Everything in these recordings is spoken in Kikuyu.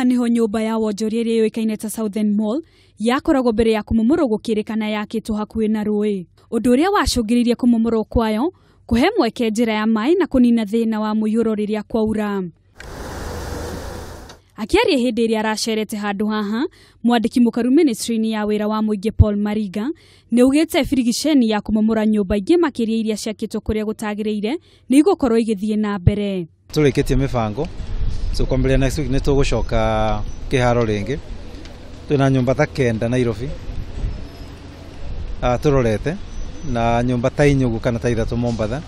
nĩho nyũmba ya wonjoria ĩrĩa yũĩkaine ta Southern Mall yakoragwo mbere ya kũmomorwo gũkĩrĩkana yakĩtwo hakuhĩ na rũĩ. Ũndũ ũrĩa wacũngĩrĩirie kũmomorwo kwayo kũhe mweke njĩra ya maĩ na kũnina thĩna wa mũiyũro rĩrĩa kwaura. Akĩaria hĩndĩ ĩrĩa aracerete handũ haha, mwandĩki mũkaru ministry-inĩ ya wĩra wa mũingĩ Paul Mariga nĩ augĩte birigiceni ya kũmomora nyũmba ingĩ makĩria iria ciakĩtwo kũrĩa gũtagĩrĩire nĩ igũkorwo igĩthiĩ na mbere. Tũrĩkĩtie mĩbango, so kwambĩrĩria next week nĩ tũgũcoka kĩharo rĩngĩ. Twĩna nyũmba ta 9 Nairobi tũrorete, na nyũmba ta 4 ũguo kana ta 3 Mombatha.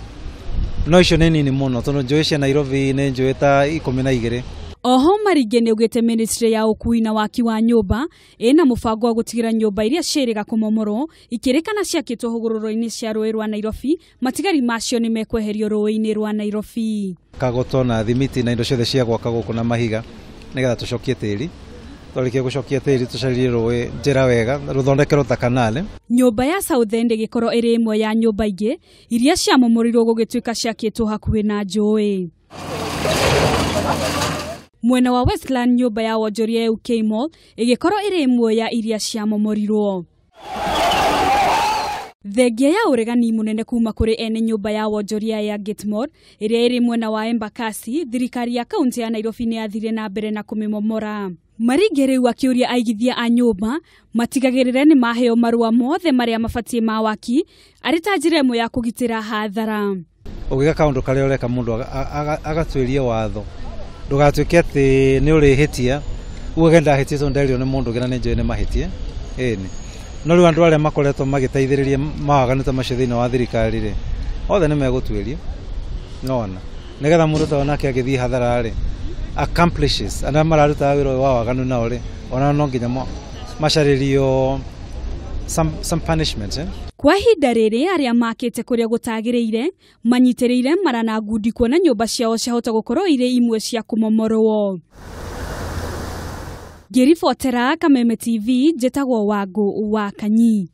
No icio nĩ nini mũno tondũ njũĩ cia Nairobi nĩ njũĩ ta 12. Oho Maringe nĩ augĩte ministry ya ũkui na waki wa nyũmba ĩna mũbango wa gũtigĩra nyũmba iria ciĩrĩga kũmomorwo ikĩrĩkana ciakĩtwo hũgũrũrũ-inĩ cia rũĩ rwa Nairobi, matigari macio nĩ mekweherio rũĩ-inĩ rwa Nairobi. Kagoto na thimiti na indo ciothe cia gwaka gũkũ na mahiga nĩgetha tũcokie tĩri. Twarĩkia gũcokia tĩri tũcaririe rũĩ njĩra wega rũthondekerwo ta kanale. Nyũmba ya South End ĩgĩkorwo ĩrĩ ĩmwe ya nyũmba ingĩ iria ciamomorirwo gũgĩtuĩka ciakĩtwo hakuhĩ na njũĩ. Mwena wa Westland nyũmba ya wonjoria ya UK Mall ĩgĩkorwo ĩrĩ ĩmwe ya iria ciamomorirwo. Thengia ya ũregani mũnene kuma kũrĩ ene nyũmba ya wonjoria ya Gitmore ĩrĩa ĩrĩ mwena wa Embakasi, thirikari ya kaunti ya Nairobi nĩ yathire na mbere na kũmĩmomora. Maringe rĩu akĩũria aigithia a nyũmba matigagĩrĩre nĩ maheo marũa mothe marĩa mabatiĩ ma waki arĩ ta njĩra ĩmwe ya kũgitĩra hathara. Ũgĩka kaũndũ karĩa ũreka mũndũ agatuĩria watho, ndũgatuĩke atĩ nĩ ũrĩhĩtia uge ndahĩtie tondũ nderirwo nĩ mũndũ ũngĩ na nĩ njũĩ nĩ mahĩtie. Ĩni no rĩu andũ arĩa makoretwo magĩteithĩrĩria mawaganu ta macio thĩinĩ wa thirikari rĩ, othe nĩ megũtuĩrio, nona nĩgetha mũndũ ta onake agĩthiĩ hathara rĩ, accomplices arĩa mararutaga wĩra ũyũ wa waganu nao rĩ, onao no nginya macarĩrio some punishment. Kwa ihinda rĩrĩ arĩa makĩte kũrĩa gũtagĩrĩire manyitĩrĩire mara na ngundi kuona nyũmba ciao ciahota gũkorwo irĩ imwe cia kũmomorwo. Ngĩribotera Kameme TV, njĩtagwo Wangũ wa Kanyi.